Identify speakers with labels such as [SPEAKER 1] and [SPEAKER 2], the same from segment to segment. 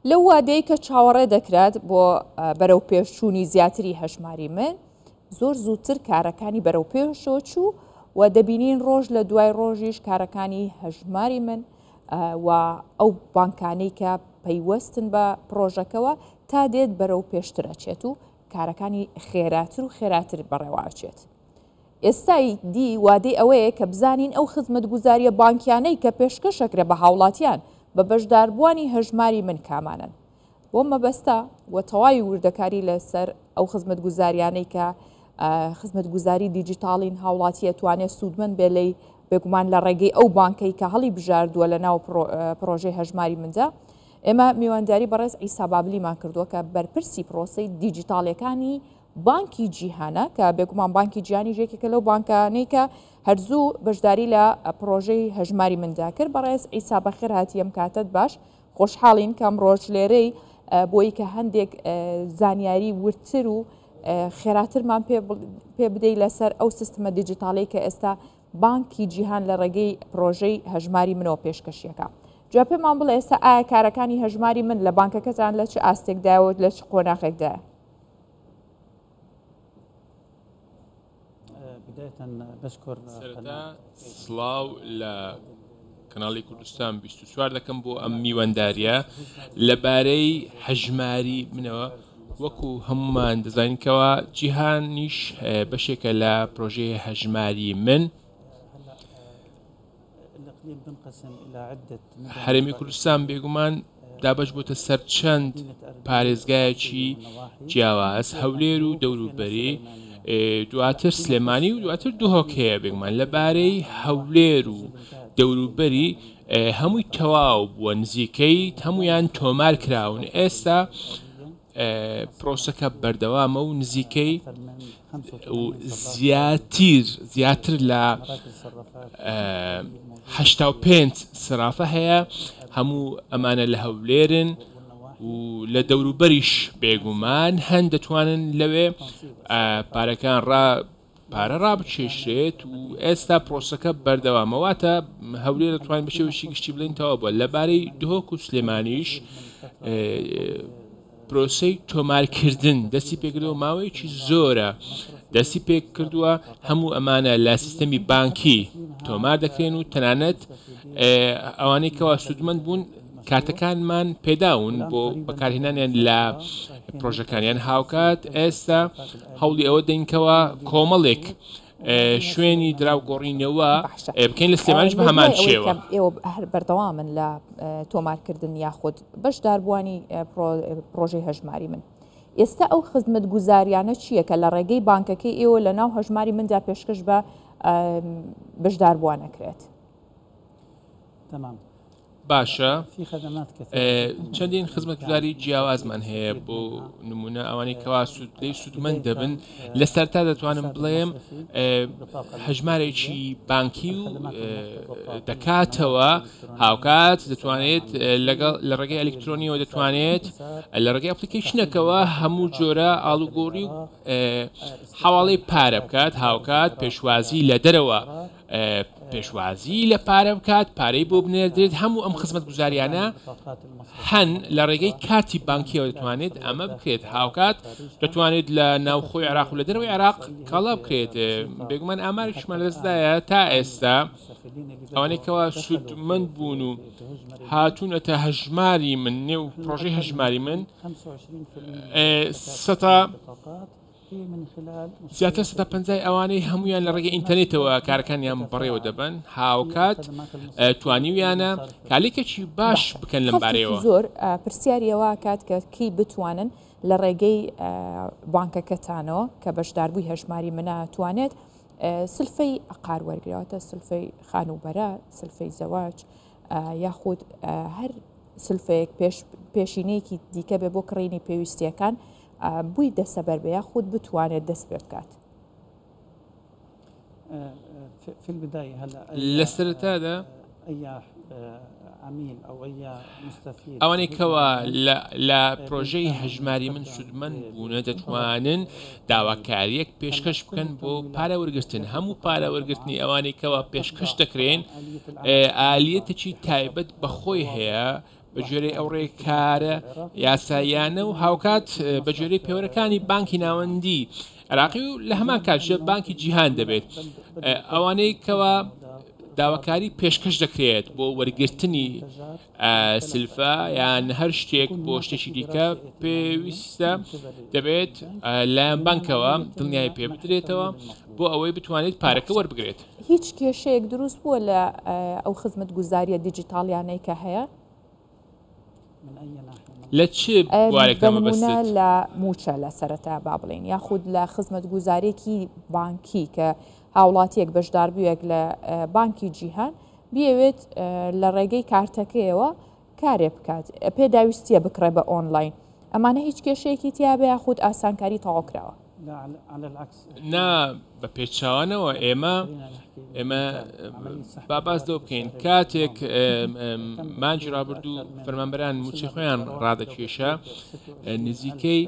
[SPEAKER 1] لەو وادەی کە چاوەڕێ دەکرات بۆ بەرەوپێشچوونی زیاتری هەژماری من، زۆر زووتر کارەکانی بەرەوپێشەوە چوو و دەبینین ڕۆژ لە دوای ڕۆژیش کارەکانی هەژماری من و ئەو بانکانەی کە پەیوەستن بە پڕۆژەکەوە تا دێت بەرەو پێشتر ئەچێت و کارەکانی خێراتر و خێراتر بەڕێوە ئەچێت. ئێستا دی وادەی ئەوەیە کە بزانین ئەو خزمەتگوزارییە بانکیانەی کە پێشکەش ئەکرێ بە هاوڵاتیان بە بەشداربووانی هەژماری من کامانەن. بۆ مەبەستە و تەواوی وردەکاری لەسەر ئەو خزمەتگوزاریانەی کە خزمەتگوزاری دیجیتاڵین هاوڵاتی ئەتوانێت سوودمەند بێ لێی بێگومان لە ڕێگەی ئەو بانکەی کە هەڵی بژاردووە لە ناو پرۆژەی هەژماری مندا ئێمە میوانداری بەڕێز عیسا بابلیمان کردووە کە بەرپرسی پرۆسەی دیجیتاڵیەکانی بانکی جیهانە کە بێگومان بانکی جیهانیش یەکێکە لەو بانکانەی کە هەرزوو بەشداری لە پرۆژەی هەژماری مندا کرد. بەڕێز عیسا بەخێر هاتی، ئەم کاتەت باش. خۆشحاڵین کە ئەمڕۆش لێرەی بۆی کە هەندێک زانیاری وردتر و خێراترمان پێ بدەی لەسەر ئەو سیستمە دیجیتاڵی کە ئێستا بانکی جیهان لە ڕێگەی پرۆژەی هەژماری منەوە پێشکەشیەکە. جا پێمان بڵێ ئێستا ئایا کارەکانی هەژماری من لە بانکەکەتان لە چ ئاستێکدایە و لە چ قۆناغێکدایە؟
[SPEAKER 2] سەرەتا سڵاو لە کەناڵی کوردستان 24 دەکەم بۆ ئەم میوانداریە لەبارەی هەژماری منەوە وەکو هەمومان دەزانین کەوا جیهانیش بەشێکە لە پرۆژەی هەژماری من. هەرێمی کوردستان بێگومان دابەش بۆتە سەر چەند پارێزگایەکی جیاواز هەولێر و دەوروبەری دواتر سلێمانی و دواتر دهۆک هەیە بێگومان لەبارەی هەولێر و دەوروبەری هەمووی تەواو بووە نزیکەی هەمویان تۆمار کراون ئێستا پرۆسەکە بەردەوامە و نزیکەی و زیاتر زیاتر لە 85 سرافە هەیە هەموو ئەمانە لە هەولێرن و لە دەوروبەریش بێگومان هەن دەتوانن لەوێ پارەکان ڕا پارە ڕابکێشرێت و ئێستا پرۆسەکە بەردەوامە واتە هەولێر دەتوانین بە شێوەیەکی گشتی بڵێین تەواو بووە لەبارەی دهۆک و سلێمانیش پرۆسەی تۆمارکردن دەستی پێکردەوە ماوەیەکی زۆرە دەستی پێکردووە هەموو ئەمانە لە سیستەمی بانکی تۆمار دەکرێن و تەنانەت ئەوانەی کەوا سوودمەند بوون کارتەکانمان پێداون بۆ بەکارهێنانیان لە پرۆژەکانیان هاوکات ئێستا هەوڵی ئەوە دەینکەوە کۆمەڵێک شوێنی دراو گۆڕینەوە بکەین لە سلێمانیش بە هەمان شێوە.
[SPEAKER 1] ئێوە هەر بەردەوامن لە تۆمارکردن یاخود بەشداربووانی پرۆژەی هەژماری من. ئێستا ئەو خزمەتگوزاریانە چییە کە لە ڕێگەی بانکەکەی ئێوە لە ناو هەژماری مندا پێشکەش بە بەشداربووان ئەکرێت؟
[SPEAKER 2] باشە چەندین خزمەتگوزاری جیاوازمان هەیە بۆ نمونە ئەوانەی کەوا سوود لێی سوودمەند دەبن لە سەرتا دەتوانم بڵێم هەژمارێکی بانکی و دەکاتەوە هاوکات دەتوانێت لەگەڵ لە ڕێگەی ئەلکترۆنیەوە دەتوانێت لە ڕێگەی ئەپلیکیشنەکەوە هەموو جۆرە ئاڵوگۆڕی و حواڵی پارە بکات هاوکات پێشوازی لە دەرەوە پێشوازی لە پارە بکات، پارەی بۆ بنێردرێت، هەموو ئەم خزمەتگوزاریانە هەن لە ڕێگەی کارتی بانکیەوە دەتوانێت ئەمە بکرێت، هاوکات دەتوانێت لە ناوخۆی عێراق و لە دەرەوەی عێراق کاڵا بکرێت، بێگومان ئامارێکیشمان لەدەستدایە تا ئێستا ئەوانەی کەوا سوودمەند بوون و هاتوونەتە هەژماری من نێو پرۆژەی هەژماری من سەتا زیاتر سەدا پەنجای ئەوانەی هەمویان لە ڕێگەی ئینتەرنێتەوە کارەکانیان بەڕێوە دەبەن هاوکات توانیویانە کالیکێکی باش بکەن لەم بارەیەوە.
[SPEAKER 1] زۆر پرسیاری ئەوە کات کە کەی بتوانن لە ڕێگەی بانکەکەتانەوە کە بەشداربووی هەژماری منە توانێت سلفەی عقار وەرگرێتە سلفەی خانووبەرە سلفەی زەواج یاخود هەر سلفەیەک پێش پێشینەیەکی دیکە بێ بۆ کڕینی پێویستیەکان بووی دەسەبەر بێ یاخود بتوانێت دەست پێ بکات.
[SPEAKER 2] لە سەرەتادا ئەوانەی کەوا لە پرۆژەی هەژماری من سوودمەند بوونە دەتوانن داواکاریەک پێشکەش بکەن بۆ پارە وەرگتن هەموو پارە وەرگرتنی ئەوانەی کەوا پێشکەش دەکرێن ئالیەتێکی تایبەت بەخۆی هەیە. بە گوێرەی ئەو ڕێکارە یاساییانە و هاوکات بە گوێرەی پێوەرەکانی بانکی ناوەندی عێراقی و لە هەمان کاتژە بانکی جیهان دەبێت ئەوانەی کەوا داواکاری پێشکەش دەکرێت بۆ وەرگرتنی سلفە یان هەر شتێک بۆ شتێکی دیکە پێویستە دەبێت لایەن بانکەوە دڵنیای پێ بدرێتەوە بۆ ئەوەی بتوانێت پارەکە وەربگرێت.
[SPEAKER 1] هیچ کێشەیەک دروست بووە لە ئەو خزمەتگوزارییە دیجیتاڵیانەی کە هەیە؟
[SPEAKER 2] لە چ بوارێکدا
[SPEAKER 1] بە نموونە
[SPEAKER 2] مەبەستت؟
[SPEAKER 1] لە مووچە لە سەرەتا با بڵێین یاخود لە خزمەتگوزارییەکی بانکی کە هاوڵاتییەک بەشداربوویەک لە بانکی جیهان بیەوێت لە ڕێگەی کارتەکەیەوە کارێ بکات پێداویستیە بکڕێ بە ئۆنلاین ئەمانە هیچ کێشەیەکی تیابێ یاخود ئاسانکاری تەواو کراوە؟
[SPEAKER 2] نا بە پێچەوانەوە ئێمە ئێمە با باس لەوە بکەین کاتێک مانگی ڕابردوو فەرمانبەران موچەی خۆیان ڕادەکێشا نزیکەی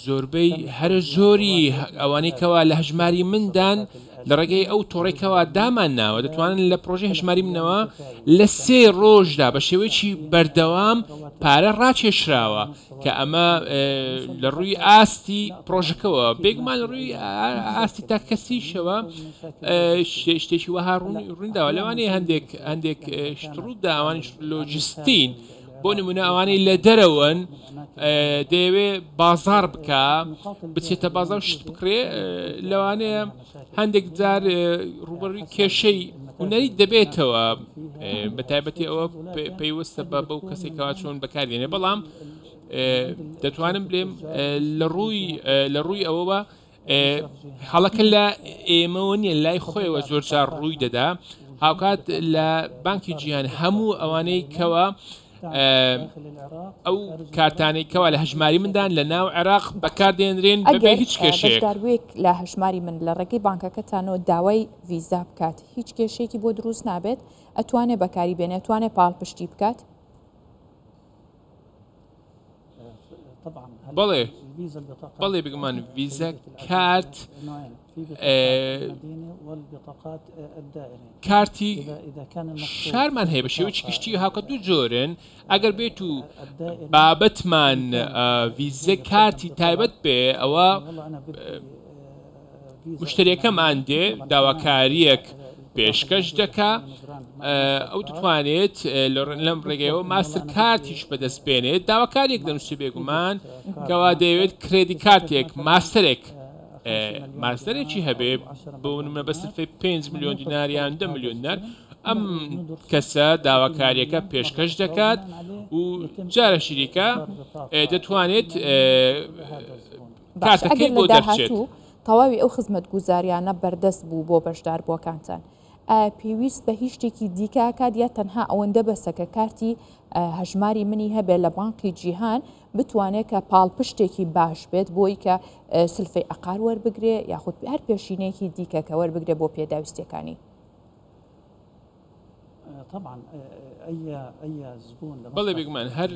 [SPEAKER 2] زۆربەی هەرە زۆری ئەوانەی کەوا لە هەژماری مندان لە ڕێگەی ئەو تۆڕێک کەوا دامان ناوە دەتوانن لە پرۆژەی هەژماری منەوە لە سێ ڕۆژدا بە شێوەیەکی بەردەوام پارە ڕاکێشراوە کە ئەمە لە ڕووی ئاستی پرۆژەکەوە بێگومان لە ڕووی ئاستی تاکەسیشەوە شتێکی وەها ڕوونداوە لەوانەیە هەندێک هەندێک شت ڕوودا ئەوانیش لۆجستین بۆ نمونە ئەوانەی لە دەرەوەن دەیەوێ بازار بکە بچێتە بازار شت بکرێ لەوانەیە هەندێک جار ڕوبەروی کێشەی هونەری دەبێتەوە بە تایبەتی ئەوە پەیوەستە بە بەو کەسێکەوە چۆن بەکاردێنێ بەڵام دەتوانم بلێم لە ڕووی لە ڕووی ئەوەوە هەڵەکە لە ئێمەوە نییە لای خۆیەوە زۆر جار ڕووی دەدا هاوکات لە بانکی جیهان هەموو ئەوانەی کەوە ئەو کارتانەی کەوا لە هەژماری مندان لە ناو عێراق بەکاردێنرێن بەبێ
[SPEAKER 1] ئەگەر
[SPEAKER 2] هیچ کێشەیەک.
[SPEAKER 1] بەشداربووێک لە هەژماری من لە ڕێگەی بانکەکەتانەوە داوای ڤیزا بکات هیچ کێشەیەکی بۆ دروست نابێت؟ ئەتوانێ بەکاری بێنێ ئەتوانێ پاڵپشتی بکات؟
[SPEAKER 2] بەڵێ بەڵێ بێگومان ڤیزا کارت کارتی شارمان هەیە بە شێوەیەکی گشتی هاوکات دوو جۆرن ئەگەر بێت و بابەتمان ڤیزە کارتی تایبەت بێ ئەوە مشتریەکەمان دێ داواکاریەک پێشکەش دەکا ئەو دەتوانێت لەم ڕێگەیەوە ماستەر کارتیش بەدەست بێنێت داواکاریەک دەنووسێ بێگومان کەوا دەیەوێت کرێدی کارتێک ماستەرێک ماستەرێکی هەبێ بۆ نمونە بە سلفەی 5 میلیۆن دینار یان 10 میلیۆن دینار ئەم کەسە داواکاریەکە پێشکەش دەکات و جارە شریکە دەتوانێت
[SPEAKER 1] باشە
[SPEAKER 2] کارتەکەی
[SPEAKER 1] ئەگەر لە
[SPEAKER 2] بۆ دەربچێت.
[SPEAKER 1] داهاتوو تەواوی ئەو خزمەتگوزاریانە بەردەست بوو بۆ بەشداربووەکانتان ئایا پێویست بە هیچ شتێکی دیکە ئەکات یا تەنها ئەوەندە بەسە کە کارتی هەژماری منی هەبێت لە بانقی جیهان بتوانێت کە پاڵپشتێکی باش بێت بۆی کە سلفەی عەقار وەربگرێ یاخود هەر پێشینەیەکی دیکە کە وەربگرێ بۆ پێداویستیەکانی؟
[SPEAKER 2] بەڵێ بێگومان هەر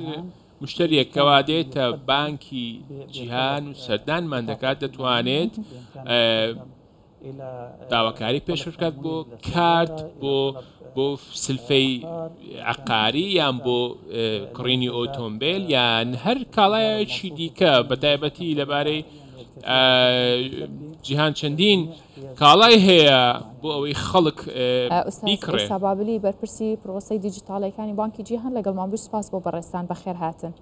[SPEAKER 2] مشتەریەک کەوا دێتە بانکی جیهان و سەردانمان دەکات دەتوانێت داواکاری پێشکەش بکات بۆ کارت بۆ بۆ سلفەی عقاری یان بۆ کڕینی ئۆتۆمبیل یان هەر کاڵایەکی دیکە بە تایبەتی لەبارەی جیهان چەندین کاڵای هەیە بۆ ئەوەی خەڵک
[SPEAKER 1] ئوستاز
[SPEAKER 2] بیکڕێ.
[SPEAKER 1] عیسا بابلی بەرپرسی پرۆسەی دیجیتاڵیەکانی بانکی جیهان لەگەڵمان بوو سوپاس بۆ بەڕێزتان بەخێرهاتن.